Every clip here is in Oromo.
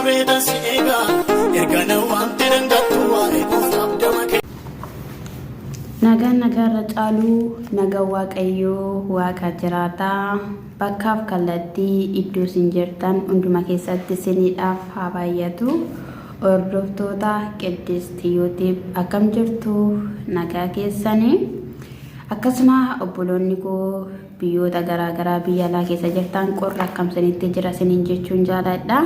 qabeetan si eega erga na waamte dangattu waa'ee koof qabda makee. Nagaan nagaarra caalu nagaan Waaqayyoo waaqa jiraataa bakkaaf kallattii iddoo isin jirtan hunduma keessatti isiniidhaaf haa baay'atu. Hordoftoota Qiddist YouTube akkam jirtu nagaa keessanii akkasuma obboloonni koo biyyoota garaa garaa biyya alaa keessa jirtan qorra akkam isinitti jira isiniin jechuun jaaladha.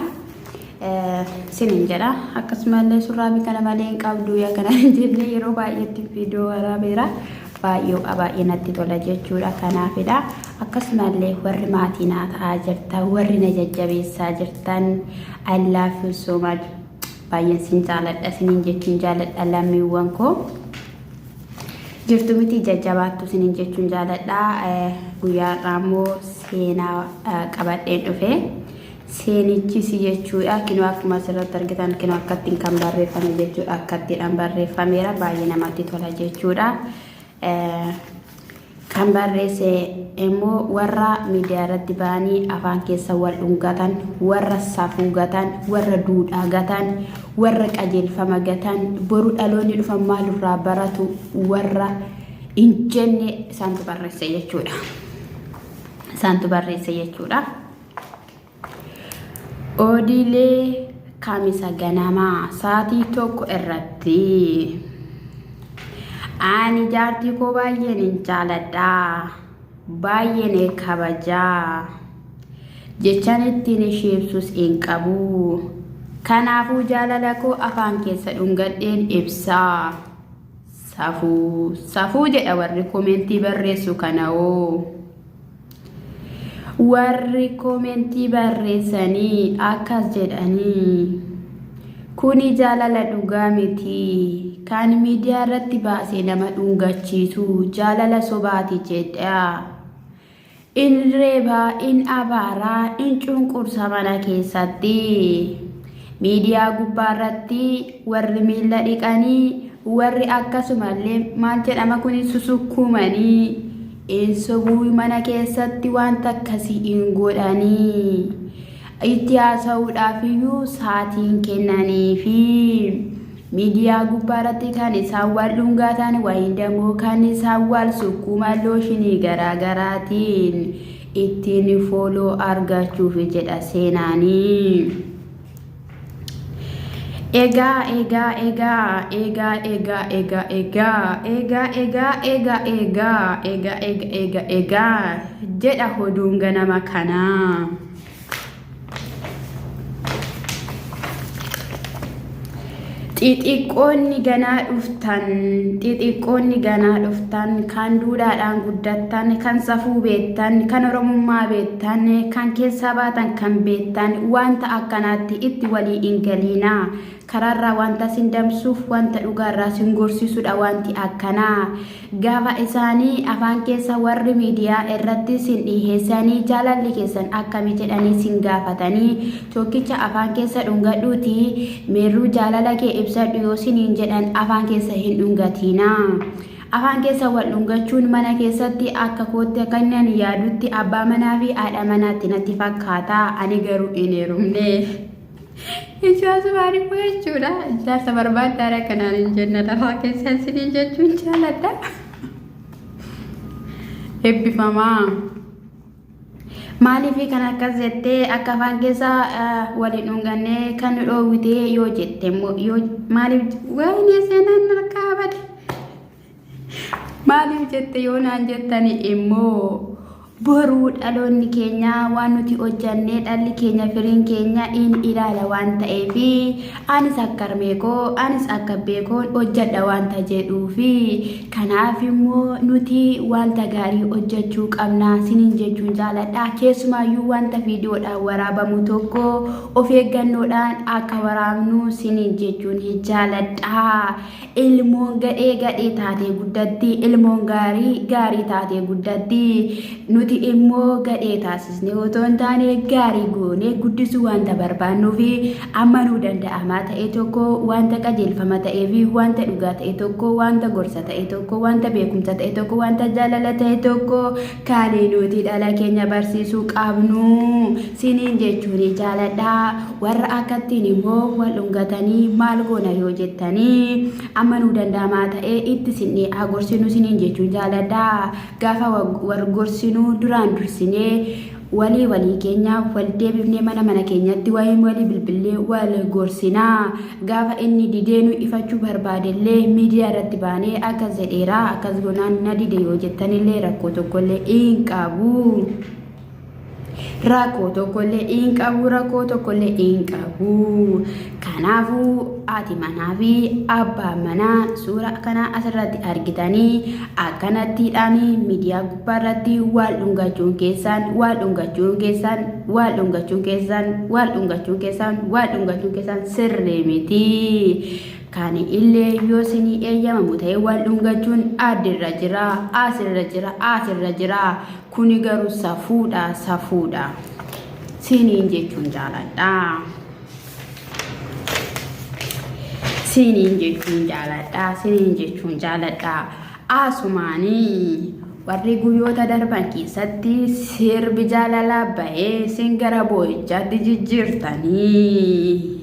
Isiniin jedha akkasumallee surraabii kana malee hin qabdu yaa kana hin jenne yeroo baay'eetti viidiyoo waraabeera baay'ee ho'a baay'ee natti tola jechuudha kanaafidha akkasumallee warri maatii naa ta'aa jirtan warri na jajjabeessaa jirtan I love you so much baay'een sin jaaladha isiniin jechuun jaaladha lammiiwwan koo. Jirtu miti jajjabaattu isiniin jechuun jaaladha. Guyyaa har'aa immoo seenaa qabadheen dhufe. Seenichis jechuudha kinoo akkuma asirratti argitan kinoo akkattiin kan barreeffame jechuudha. Akkattiidhaan barreeffameera baay'ee namatti tola jechuudha. Kan barreesse immoo warra miidiyaa irratti ba'anii afaan keessa wal dhungatan, warra safuu gatan, warra duudhaa gatan, warra qajeelfama gatan, boru dhaloonni dhufan maalirraa baratu warra hin jenne isaantu barreesse jechuudha. Isaantu barreesse jechuudha. Odiilee Kamisa ganama sa'aatii 1 irratti. Ani jaartii koo baay'een hin jaaladha. Baay'een kabaja. Jechaan ittiin ishee ibsus hin qabu. Kanaafuu jaalala koo afaan keessa dhungadheen ibsa. Safuu safuu jedha warri komentii barreessu kanawoo. Warri komentii barreessanii akkas jedhanii kuni jaalala dhugaa miti kan miidiyaa irratti baasee nama dhungachiisu jaalala sobaati jedha. In reeba, in abaara, in cunqursa mana keessatti. Miidiyaa gubbaa irratti warri miilla dhiqanii warri akkasumallee maal jedhama kuni susukkuumanii in sobuu mana keessatti wanta akkasii in godhanii. Itti haasa'uudhaaf iyyuu saatiin kennaniifi. Miidiyaa gubbaarratti kan isaan wal dhungatan wayin dammoo kan isaan wal sukkuuman looshinii garaa garaatiin ittiin fooloo argachuuf jedha seenaanii. Egaa egaa egaa egaa egaa egaa egaa egaa egaa egaa egaa egaa egaa egaa egaa jedha hoduun ganama kanaa. Xixiqqoonni ganaa dhuftan, xixiqqoonni ganaa dhuftan, kan duudhaadhaan guddattan, kan safuu beektan, kan Oromummaa beektan, kan keessaa baatan kan beektan, wanta akkanaatti itti walii hin galiinaa. Karaarraa wanta sin damsuuf, wanta dhugaarraa sin gorsisudha wanti akkanaa. Gaafa isaanii afaan keessa warri miidiyaa irratti sin dhiheessanii jaalalli keessan akkami jedhanii sin gaafatanii tokkicha afaan keessa dhungadhuutii meerruu jaalala kee ibsadhu yoo siniin jedhan afaan keessa hin dhungatiinaa. Afaan keessa wal dhungachuun mana keessatti akka kootti akka inni ani yaadutti abbaa manaa fi haadha manaatti natti fakkaata ani garuu hin heerumne. Ijaarsa maaliif jechuudha? Ijaarsa barbaaddaadha kanaan hin jenna lafaa keessa isiniin jechuun jaaladha. Eebbifamaa. Maaliif kan akkas jettee akka afaan keessa waliin dhungannee kan nu dhoowwitee yoo jette immoo yoo maaliif waayinee seenaan harkaa bade. Maaliif jette yoo naan jettani immoo boruu dhaloonni keenya waan nuti hojjannee dhalli keenya firiin keenya in ilaala waan ta'eef anis akka harmee koo anis akka abbee koon hojjedha wanta jedhuufi kanaaf immoo nuti wanta gaarii hojjechuu qabna sinin jechuun jaaladha keessumaayyuu wanta viidiyoodhaan waraabamu tokko of eeggannoodhaan akka waraabnu sinin jechuun jaaladha. Ilmoon gadhee gadhee taatee guddatti, ilmoon gaarii gaarii taatee guddatti. Nuti Nuti immoo gadhee taasisnee otoo hin taane gaarii goonee guddisuu wanta barbaannuu fi amma nuu danda'amaa ta'e tokko wanta qajeelfama ta'ee fi wanta dhugaa ta'e tokko wanta gorsa ta'e tokko wanta beekumsa ta'e tokko wanta jaalala ta'e tokko kan nuti dhala keenya barsiisuu qabnu siniin jechuun jaaladha. Warra akkattiin immoo wal dhungatanii maal goona yoo jettanii amma nuu danda'amaa ta'e itti sinnee haa gorsinu siniin jechuun jaaladha. Gaafa wal gorsinu duraan dursinee walii walii keenya wal deebifnee mana mana keenyatti wayii walii bilbillee wal gorsina. Gaafa inni didee nu ifachuu barbaadellee miidiyaa irratti baanee akkas jedheera akkas goonaan na dide yoo jettanillee rakkoo tokkollee hin qabu. Rakkoo tokkollee hin qabu, rakkoo tokkollee hin qabu. Kanaafuu haati manaa fi abbaan manaa suura kana asirratti argitanii akkanattiidhaan miidiyaa gubbaarratti wal dhungachuun keessan, wal dhungachuun keessan, wal dhungachuun keessan, wal dhungachuun keessan, wal dhungachuun keessan sirrii miti. Kan illee yoo isinii eeyyamamu ta'e wal dhungachuun addirra jira, asirra jira, asirra jira. Kuni garuu safuudha safuudha. Siniin jechuun jaaladha. Siniin jechuun jaaladha. Siniin jechuun jaaladha. Asumaanii warri guyyoota darban keessatti sirbi jaalalaa bahee sin gara boo'ichaatti jijjiirtanii.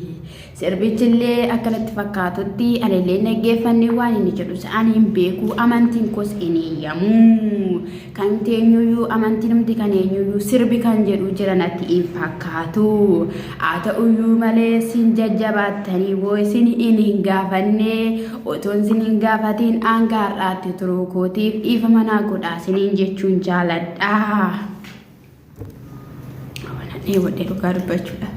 Sirbichillee akka natti fakkaatutti anillee hin dhaggeeffanne waan inni jedhus ani hin beeku amantiin koos hin eeyyamu. Kan eenyuyyuu amantiin kan eenyuyyuu sirbi kan jedhu jira natti hin fakkaatu. Haa ta'uyyuu malee sin jajjabaattanii boo isin hin gaafanne otoon sin hin gaafatiin hanga har'aatti turuu kootiif dhiifama naa godhaa siniin jechuun jaaladha. Waan dheebodhe dhugaa dubbachuudha.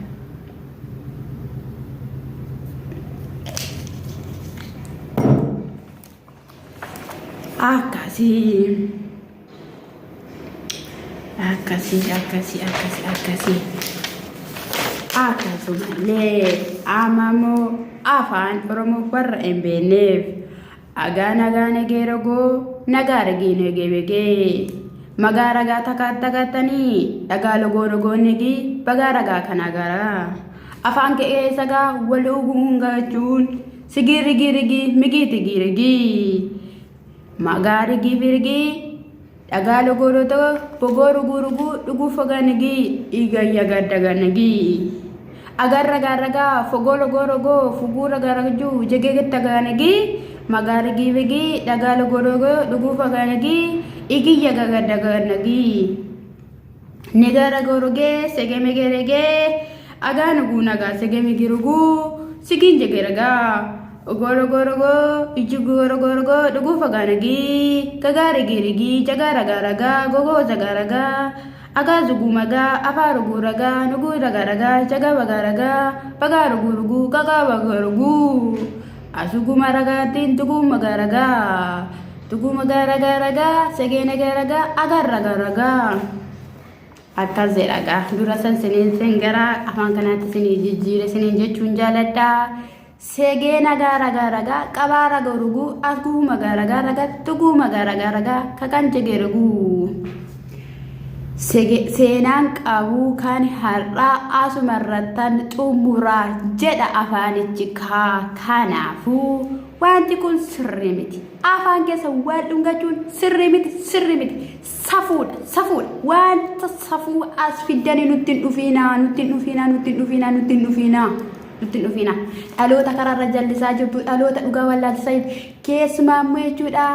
Akkasii. Akkasii akkasii akkasii akkasii. Akkasumallee amamoo afaan Oromoo warra hin beekneef Agaa nagaa negee rogoo nagaa regee negee begee magaa ragaa takaa takaatanii dhagaa logoo logoo negii bagaa ragaa kanaa garaa afaan ka'ee sagaa wal uguun gachuun sigii rigii rigii migii tigii rigii magaa rigii firigii dhagaa logoo lotoo bogoo ruguu ruguu dhuguu fogaa negii igayya gaddaga negii Agar ragaa ragaa fogoo logoo rogoo fuguu ragaa ragjuu jegee gettagaa nagii magaa rigii rigii dhagaa logoo logoo dhuguu fagaa nagii igiyya gaga dagaa nagii negaa ragoo rogee segee megee regee agaa nuguu nagaa segee migii ruguu sigiin jegee ragaa ogoo rogoo rogoo ijjiguu rogoo rogoo dhuguu fagaa nagii gagaa rigii rigii jagaa ragaa ragaa gogoo zagaa ragaa Agaa zuguu magaa afaa ruguu ragaa nuguu ragaa ragaa jagaa bagaa ragaa bagaa ruguu ruguu gagaa bagaa ruguu asuguma ragaattiin tuguu magaa ragaa tuguu magaa ragaa ragaa segee nagaa ragaa agaa ragaa ragaa akkas jedha gaa dura san siniin sin gara afaan kanaatti sinii jijjiire siniin jechuun jaaladha. Segee nagaa ragaa ragaa qabaa raga ruguu asguu magaa ragaa ragaa tuguu magaa ragaa ragaa kakan jegee ruguu. Seenaan qabuu kan har'aa asumarrattan xumuraa jedha afaanichi kaa kanaafuu wanti kun sirrii miti. Afaan keessa wal dhungachuun sirrii miti sirrii miti safuudha safuudha wanta safuu as fiddanii nutti hin dhufiinaa nutti hin dhufiinaa nutti hin dhufiinaa nutti hin dhufiinaa. Nutti hin dhufiina. Dhaloota karaarra jallisaa jirtu, dhaloota dhugaa wallaalchisaa jirtu. Keessumaa immoo jechuudha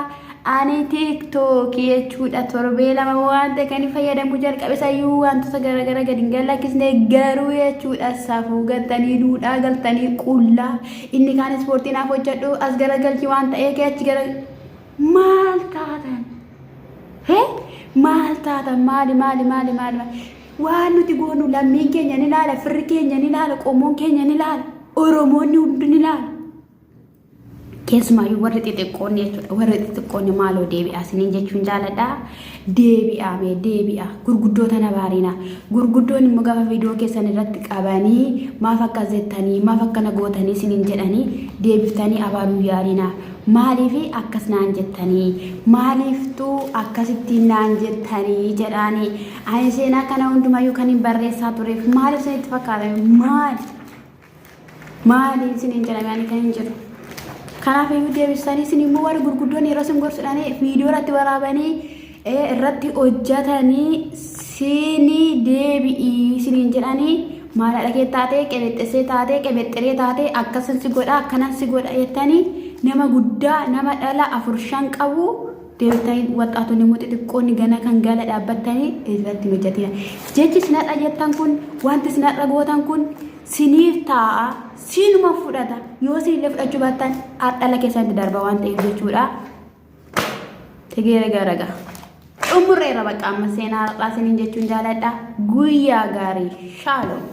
ani tiiktookii jechuudha torbee lama waan ta'e kan fayyadamu jalqabe sayyuu wantoota garaagaraa gadi hin gallakisne garuu jechuudha safuu galtanii duudhaa galtanii qullaa inni kaan ispoortii naaf hojjedhu as garagalchi waan ta'ee kee achi gara maal taatan hee maal taatan maali maali maali maali maali Waan nuti goonu lammiin keenya ni laala, firri keenya ni laala, qomoon keenya ni laala, Oromoonni hundi ni laala. Keessumaayyuu warri xixiqqoonni jechuudha. Warri xixiqqoonni maaloo deebi'aa isiniin jechuun jaaladha. Deebi'aa mee deebi'aa. Gurguddoota na baariina. Gurguddoon immoo gaafa viidiyoo keessan irratti qabanii maaf akkas jettanii maaf akkana gootanii isiniin jedhanii deebiftanii abaaruu yaaliina. Maaliif akkas naan jettanii? Maaliiftuu akkasittiin naan jettanii jedhaanii. Ani seenaa kana hundumayyuu kan hin barreessaa tureef maaliif isinitti fakkaata? Maali? Maali isiniin jedhame ani kan hin jedhu. Kanaaf iyyuu deebistanii isin immoo warri gurguddoon yeroo isin gorsuudhaan viidiyoo irratti waraabanii irratti hojjetanii siinii deebi'ii isiniin jedhanii maal haadha kee taatee qebexxesee taatee qebexxeree taatee akkasan si godha akkanan si godha jettanii nama guddaa nama dhala 4 5 qabu deebitanii waxxaatonni immoo xixiqqoonni gana kan gala dhaabbattanii irratti hin hojjetina. Jechi isin har'a jettan kun wanti isin har'a gootan kun siniif taa'a sinuma fudhata yoo isin illee fudhachuu baattan dhala keessanitti darba waan ta'eef jechuudha. Tegeere garaga. Xumurreerra bakka amma seenaa har'aa isiniin jechuun jaaladha. Guyyaa gaarii. Shaaloom.